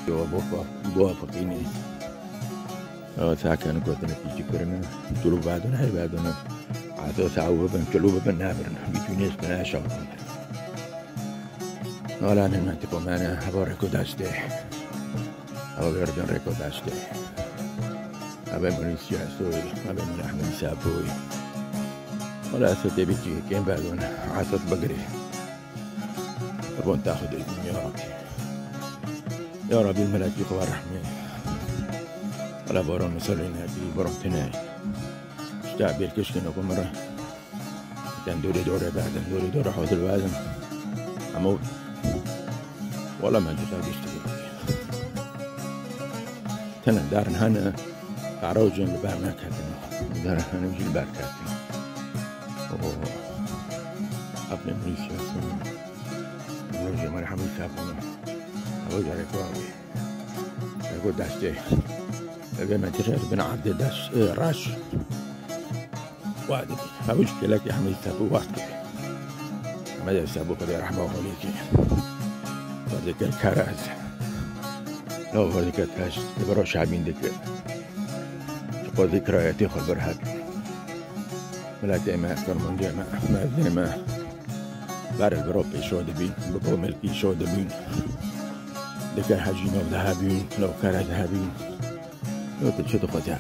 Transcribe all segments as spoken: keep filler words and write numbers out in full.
Yo, bo fa-, bo faqînê. Yo, sakin gotin pîçî kirine. Çulu vadin, her vadin. Ato sawu bibin, çulu bibin, nabirin. Bitûnê spine şawtin. Wala min mentiqo mene, hava reko destê. Hava verdin reko destê. Hava min siyasoy, hava min Ahmed Sapoy. Wala se te bitî, kêm vadin. Asas bagri. Bon ta Xwedê, ya Rabbi. Ya Rabbi, miletî xwe rehmê. Wala baran misalê nekî, baran tine. Îşte bir kişkin oku mire. Ten dore dore berdin, dore dore hazır berdin. Ama o, wala mentiqa geçti. Tene darin hene, qarocên li ber neketin. Darin hene jî li ber ketin. O, apne min siyasin. Rojê me hemî sabûn. Ew carê ku abi. Ego destê. Eve me tire bin erdê dest, e, reş. Wa dibî. Ew ji kelekê hemî sabû wa dibî. Hemî de sabû Xwedê rehma xwe lê kê. Xwedê kir kerez. Ew Xwedê kir teş. Biro şabîn dikir. Xwedê kirayetê xwe bir hebî. Miletê me, kurmundê me, merdê me. Ber li biro pêşo dibîn, bi bo milkî şo dibîn. Dike hecî nov de hebîn, nov kere de hebîn. Yo tu çi dixwazî?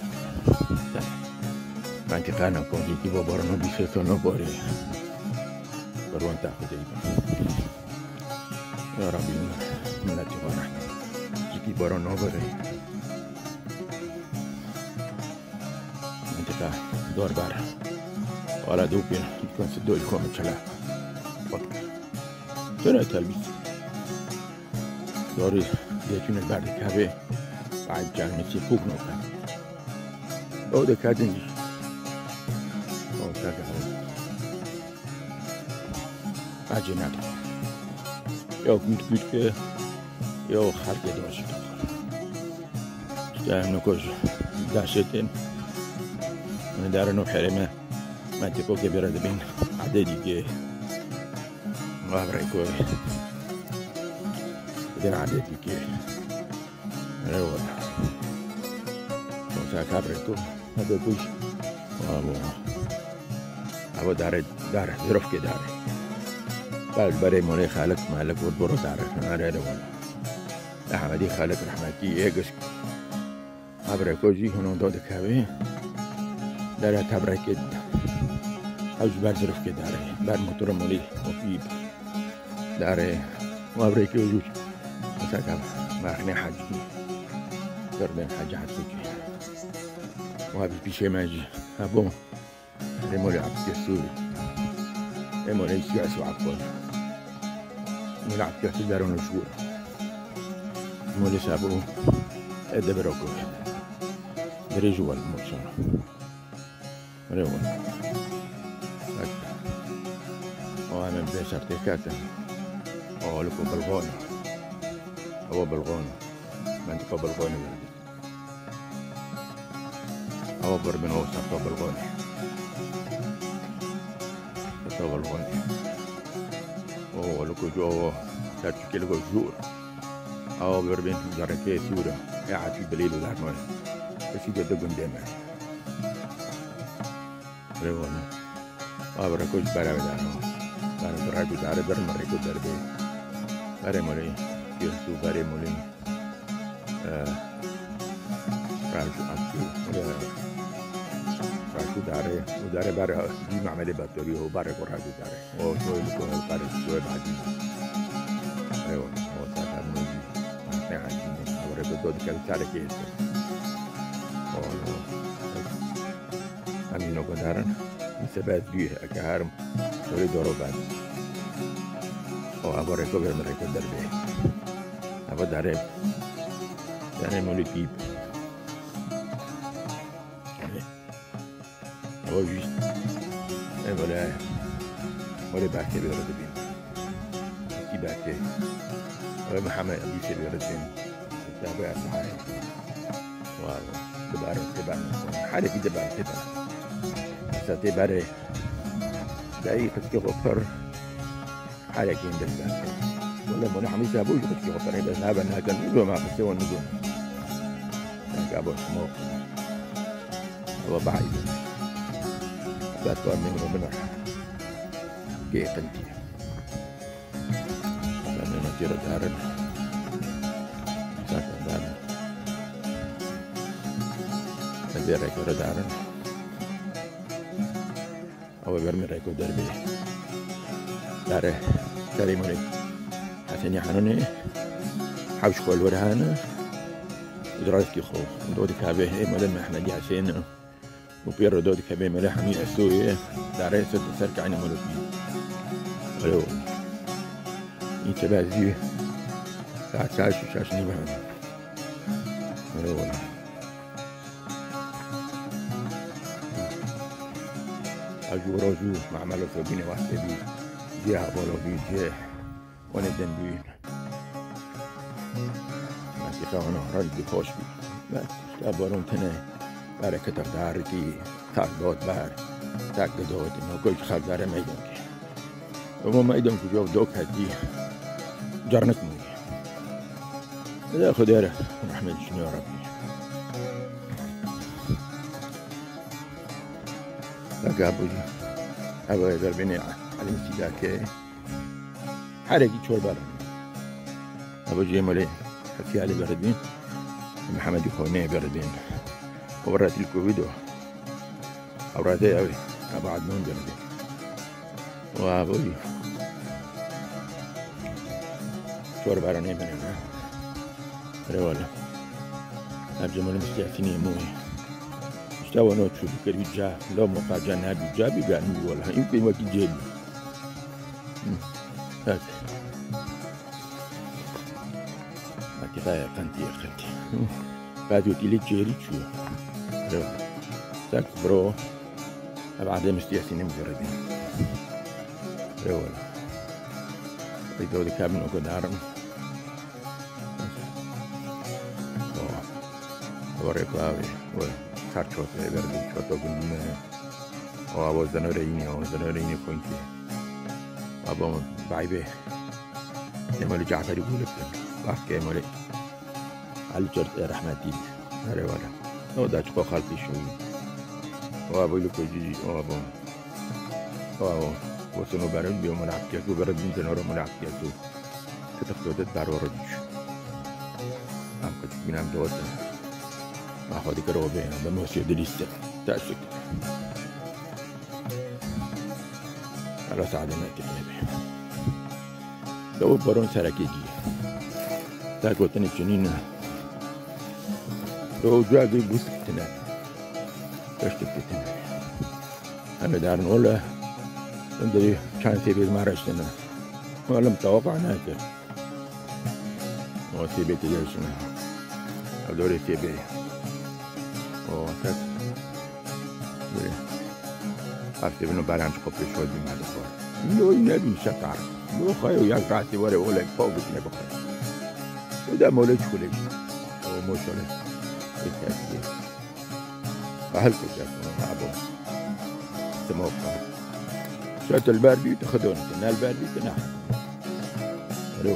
Mentiqa ne, konjîkî bo borno bîsê to no borê. Berwan te Xwedê. Ya Rabbi, miletî xwe rehmet. Jikî baro navere. Mentiqa dorber. Wala dûpin, dikon si dol kom çela. Bak. Tene telbîs. Dorî zeytûnê ber dikeve. Ay can mi çi kûk noka. O de kadin. O çaka. Acı ne? Yok, mütküt ki, yok, herkes olsun. İşte, em niko ji daşetin. Em darin o hereme. Mentiqo ke bira dibin. Adedî ke. Vavreko. Din adedî ke. Eyvallah. Konsa kabreko. Hadi kuş. Abo. Abo dare, dare. Zirofke dare. Bal bare mole xalik malik vur boro dare. Are de wala. Ahmedi xalik rahmeti yegisk. Abreko jî hino do dikeve. Dare tabreke. Ew ji ber zirofke dare. Ber motora mole. Opî. Dare. Û abreke jû. Mesela maxne hacî. Gördün hacî hacî. Û abi pîşê me jî. Ha, bon. Demolê Abdulkesûrî. Demolê Siyasî Afgan. Demolê Abdulkesûr deron li jûr. Demolê Sabo. E de biro ku. Dirêj û wal moçana. Bire wal. Bak. O hemen beşer têketin. O li ku bilxon. Ewa bilxon. Mentiqa bilxon. Ewa bir bin o serta bilxon. Serta bilxon. O li ku jo o. Serçikê li ku jûr. Ewa bir bin carekê sûra. E atî bilê li dernoy. Kesî de du gundê me. Rêvane. Abi reko ji bere vedano. Bere bi reko dare bir mi reko derbê. Bere molê. Yusuf bere molê. Eh, Raju Abdu. Eh, Raju dare. O dare bere. Di Mehmedê Batorî o bere ko Raju dare. O soy li ko bere soy badî. Rêvane. O sa kamno. Ne hadî. O reko do dikeve çarekê. O. Em jî nokodarin. Min sebet dû ye, eke herim, orê doro ben. O, eva reko ver min reko derbê. Eva dare. Dare molî pîp. Eva jî. E, böyle. Böyle belki bir arada bin. Ki belki. Ve Muhammed Ebû Şevî Rezîn. Tabi Esma'yı. Var. Dibare, dibare. Hale bir dibare, dibare. Mesela dibare. Dayı kıtkı hopar. Hale ki indim ben. Wele mole hemî se bû ji xwe perê bes nabe nakin, nizo ma qise wan nizo. Sanki abo smoke. Abo bahî. Bes wan ne wan bina. Gê qintî. Sanki ma tira darin. Sanki darin. Sanki darin. Ew ê bermê rêko derbê. Dare, serê mûrê. Hesenî Henûnê, hewş xwe li wir hene. Diraskî xwe. Do dikeve, ê mele Mehmedî Hesên. Û pê re do dikeve mele Hemî Esoyê. Dare ser, ser kayne mûrê. Alo. Înte bezî. Saet şaş, şaş nîve hene. Alo. Ew ji wiro zû memelo sobînê wextê bî, cihê hevalokî, cihê wanê din bî. Meqîqa wana rind bî, xweş bî. Bes, işte baron tenê bereketa darikî, tak dot ber, tak gidot, no kul xeldare meydan kê. Ama meydan ku cevap dok hedi. Carnek mi? Ya Xwedê re rehmet şûn ya Rabbî. Taka bu. Eva derbênê Elî Sîdakê. Herekî çorba re. Eva Cêmalê Hesî Elî beredîn. Mehemedî Xonê beredîn. Ora tilku video. Ewrade ew ê. Eba Ednan geldi. Wa boy. Çor baranê bine ne. Rewala. Ev cemalê mistiyatînê mû. İşte wano çû kir ca. Lo moqa ca ne bi ca bi gani wala. În prima ki cel. Bak. Bak ya kanti ya kanti. Bak yok ile ceri çû. Rewala. Tak bro. Ev erdê mistiyesî nîm zirî bî. Rê wele. Peydo dikevin o gudarim. Ev rê ku avê. We ser çotê ber bi çoto gundî me. O avo zenorê yînî, o zenorê yînî koyntî. Abo baybê. Emali Caferî gulik. Bak ki Emali. Elî Çort ê rehmetî. Erê wele. O da çiqo xelkî şûyî. O abo li kocî, o abo. O abo. Wosino berin biyo mulaqiyet û berin din tenoro mulaqiyet û. Kitik dodet ber woro diç. Am kitik bînam dote. Ma xwe dikir o bê. Be mosiyê dilîste. Teşik. Ela sade me dikir be. Dewo baron serekê cî. Te gotinê çinî ne. Dewo cuwa gî bûs kitine. Peştik kitine. Heme darin ola. Hindê çend sêbê me reştine. Olim tewaqa nekir. O sêbê tê yaşine. Ev dorê sêbê. O tek. Böyle. Hafte bunu baran çıkıp bir şey bilmedi bu. Yo ne bin şakar. Yo hayır ya gati var ya öyle kovuk ne bakar. Bu da mole çikolata. O moşale. Yeter ki. Ahal kocak bunu abo. Smoka. Şöyle el berbi de xedon. Nel berbi de nah. Alo.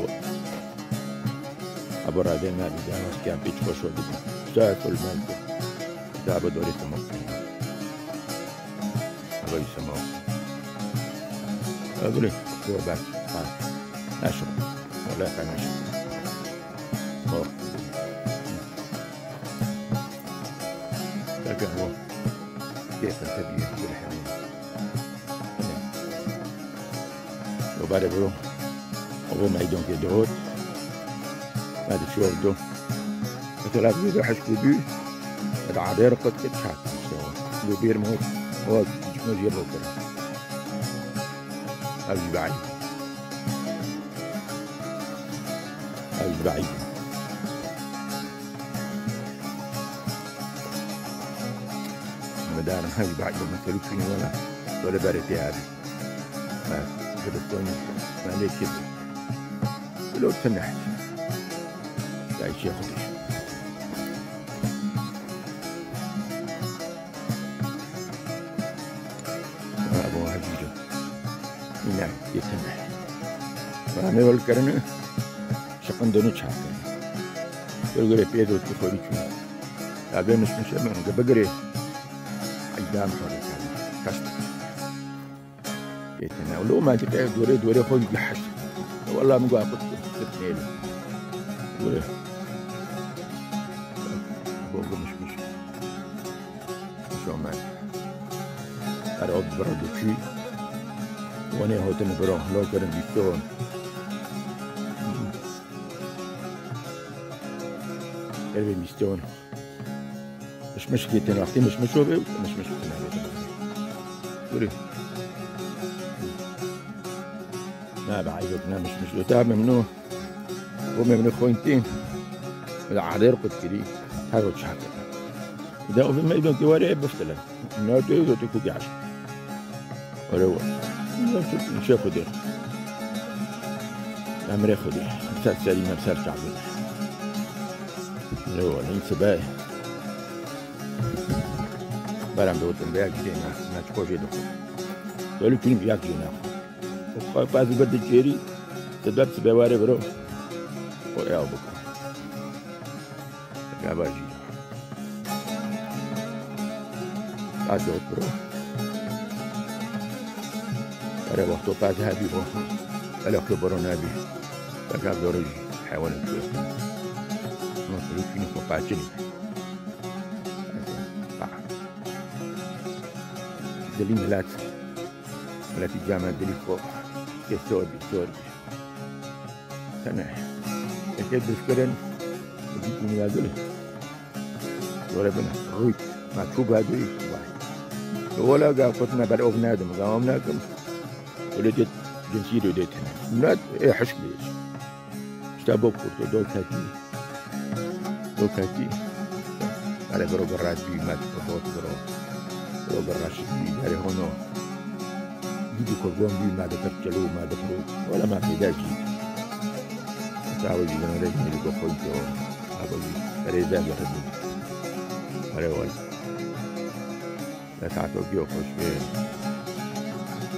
Abo radê me bî, dema kiyan pîç xweş we bidin. Saet ol mevki. Daba dorê simo. Abo î simo. Agulê. Yo bak. Ha. Naşo. Wala ka naşo. Oh. Taka ho. Kêfa te bî. Û bare biro. Û bo meydankê dihot. Me di çû ev do. Mesela vî do heşt û du. Di adê re qut kir çak. Îşte o. Û bêr me hot. O cik me jê bo kir. Ev jî be eyb. Ev jî be eyb. Medarin hev bak bu meselu çûnî wela. Böyle berê tê abi. Ha, dibistonî. Melê kir. Bilo tine. Ya işe xudî. Ha, bu hacî. Yine yetine. Ramê wel kerine, şiqindin û çakirin. Gure gure pê dotî xorî çû. Ya bê mişmişe min, ge bigirê. Eydam xwe dikirin. Kast. Pêtine. Lo me dike, dore, dore xwe gihişt. Wela min got, kut, kut nêle. Gure. Go, go, mişmiş. Şomen. Her o bira diçî. Wanê hotin bira, lo kirin bîston. Her bê bîston. Mişmişkê tên wextê mişmiş o bê, mişmiş tine bê. Gurî. Na be, eyb ne mişmiş o. Ta memnû. O memnû xoyntîn. Bila adê qut kirî. Her o çak. Da o me idon ki ware biftele. Ne tu, tu ku gaş. Ware wa. Ne tu, şey Xwedê. Emrê Xwedê. Ser serî me ser çavê. Ware wa. În sibe. Beram de otum be, gidê ne, ne çi kocê de. Böyle film yak jêna. O pa-, pazî bir de çêrî, te dört sibe ware biro. O ew biko. Gaba jî. Pazî ot biro. Ere wexto pazî hebî bo. Ele xwe biro nebî. Te gab dore jî. Heywanê ku. Ama sulu çûnî xwe paçinî. Pa. Dilî milet. Miletî came dilî xwe. Kê sor bî, sor bî. Tene. Eke dişkirin. Dîtî nîvazilî. Dore bine. Rûyt. Ma çû gadûyî. Vay. Wela ga kutine ber ov nedim. Ga ov nedim. Öyle de cinsî de tene. Milet e hişk bî. İşte bo kurto, do ketî. Do ketî. Are biro gerrat bî, me dot biro. Biro gerrat şik bî, are hono. Gidi kurban bî, me de kir çelo, me de biro. Wala me peyda jî. Tawa jî zan re jî ko koy to. Abo jî. Are zan re bî. Are wala. Te saeto giyo xweş be.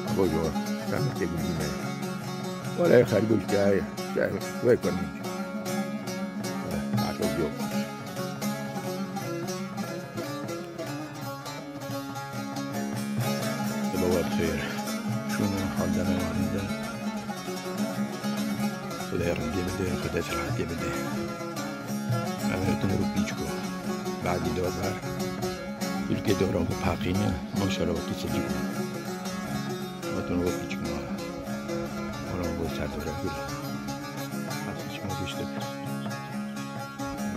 Abo jo, sen te gidî me. Wala xerbûl kay, sen wê kurmî. Saeto giyo xweş. Siba we bi xêr. Şûna hal deme warinde. Xwedê ringê bide, Xwedê serhatê bide. Em hêtin rû pîçko. Badî dor ber. Kulkê doran ku paqîne, maşallah wekî sicik bû. Hatin we pîçik mala. Wala we ser dore kir. Hat pîçik me giştik.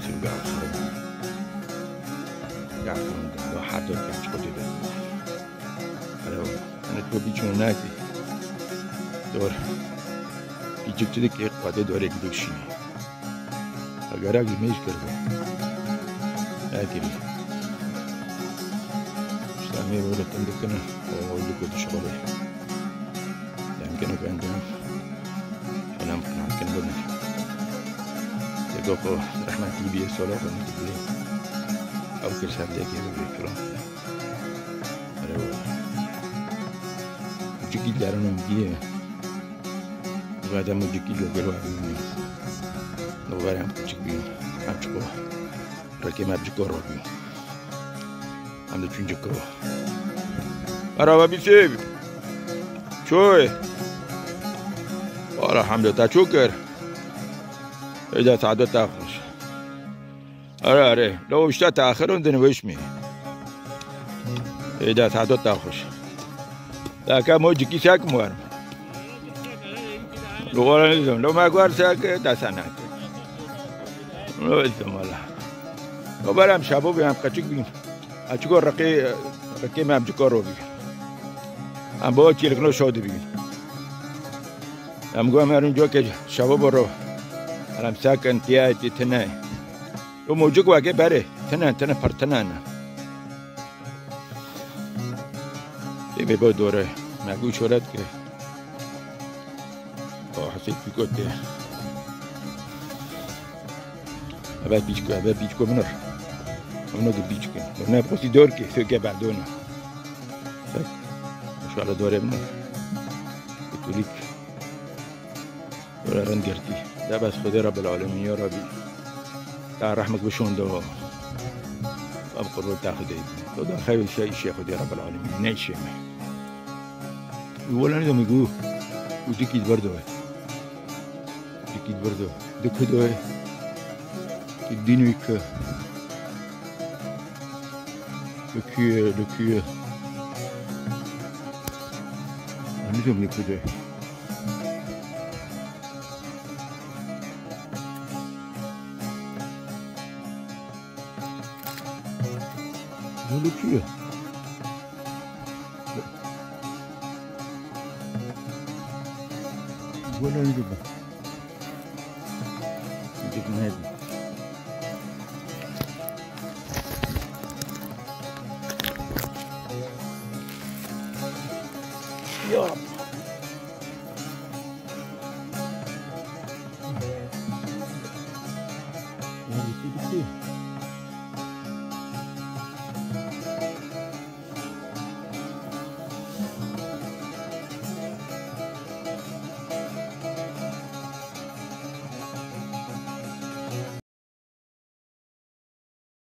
Sivga xirm. Ya xirm de, ya her dor pîçik de. Alo, ne to pîçik nakî. Dor. Pîçik çi dikê, qadê dorê gidişîne. Agara gimêj kiribû. Ekirî. İşte amê böyle tindikine, o oydu kötü şöyle. Demkine kendim. Selam kınan kendim. Tegoko rahmetli bir sola koydu. Ew kir sendeki bir kilo. Alo. Ciki derin diye. Zaten bu ciki yok, gel bakayım. Dolar hem küçük bir. Açık o. Rakam hem ciko robi. Hem de çüncük o. Araba bir şey. Çoy. Wala hamle ta çoker. Eda ta do ta hoş. Are, are. Lo işte ta axir din weş mi? Eda ta do ta hoş. Ta ka mo ciki sak mo. Lo wala nizam. Lo ma gwar sak ta sana. Lo izam wala. Lo beram şabo bi em kaçık bin. Açık o rakê, rakê me em ciko ro bi. Em bo çilik no şo di bi. Em go em herin co ke şabo boro. Em sakin tiya ti tine. Yo mocik weke berê. Tine, tine, pir tine ne. Ê bê bo dore. Me gu şoret ke. O hesê pîko tê. Eve pîçko, eve pîçko min ir. Ono ki pîçko. Ne xwesî dor ke, fê ke berdona. Çek. Şala dore min ir. Katolik. Wala rind girtî. De bes Xwedê Rebbil Alemîn, ya Rebî. Te rehmek bişonde. Em qurban te Xwedê. To da xeyr, îşe, îşê Xwedê Rebbil Alemîn, ne îşê me. Wala nizam ku. Û dikî berdo. Dikî berdo. Dikî doy. Dînû ku. Dikî, dikî. Nizam ne ku de. Bunu diyor. Bunu diyor. Gitmedi. Ya. Ya, bitti, bitti.